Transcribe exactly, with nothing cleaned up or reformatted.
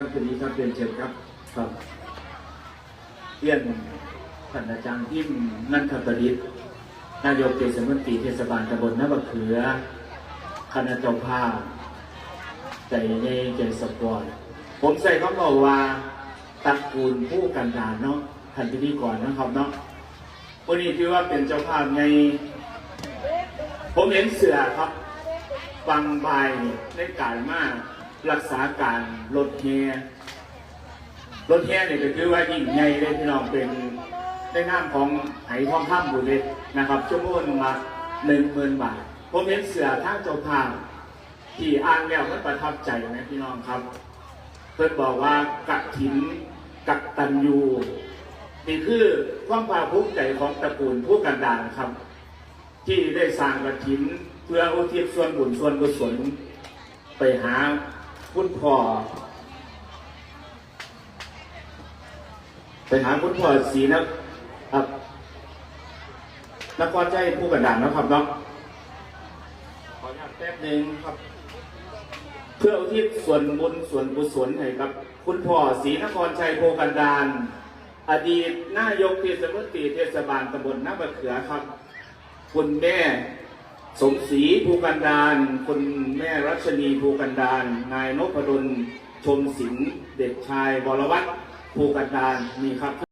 ครับ คืนนี้ครับ เรียนเชิญครับ ครับ เรียนท่านอาจารย์พิมพ์ นันทประดิษฐ์ นายกเทศมนตรีเทศบาลตำบลนาบักเขือ คณะเจ้าภาพ ใจใหญ่ใจสปอร์ต ผมใส่คำบอกว่า ตระกูลผู้กันดารเนาะ ท่านพิธีกรนะครับเนาะ วันนี้ถือว่าเป็นเจ้าภาพใหญ่ ผมเห็นเสื้อครับ บางใบในการมารักษาการรถแห่ รถแห่เนี่ยก็ถือว่ายิ่งใหญ่เลยพี่น้อง เป็นในนามของไหทองคำบุญเล็กนะครับ ชั่วโมงหนึ่งละหนึ่งหมื่นบาท ผมเห็นเสื้อทางเจ้าภาพ ที่อ่านแล้วมันประทับใจนะพี่น้องครับ เพิ่นบอกว่ากฐินกตัญญู นี่คือความภาคภูมิใจของตระกูลผู้กันดารครับ ที่ได้สร้างกฐินเพื่ออุทิศส่วนบุญส่วนกุศลไปหาคุณพ่อ ไปหาคุณพ่อศรีนะครับ นครชัยผู้กันดารนะครับเนาะ ขออนุญาตแป๊บหนึ่งครับ เพื่ออุทิศส่วนบุญส่วนกุศลให้กับคุณพ่อศรีนครชัยโพกันดาร อดีตนายกเทศมนตรีเทศบาลตำบลนาบักเขือครับ คุณแม่สมศรีภูกันดาร คุณแม่รัชนีภูกันดาร นายนพดลชมศิลป์ เด็กชายวรวัฒน์ภูกันดาร นี่ครับ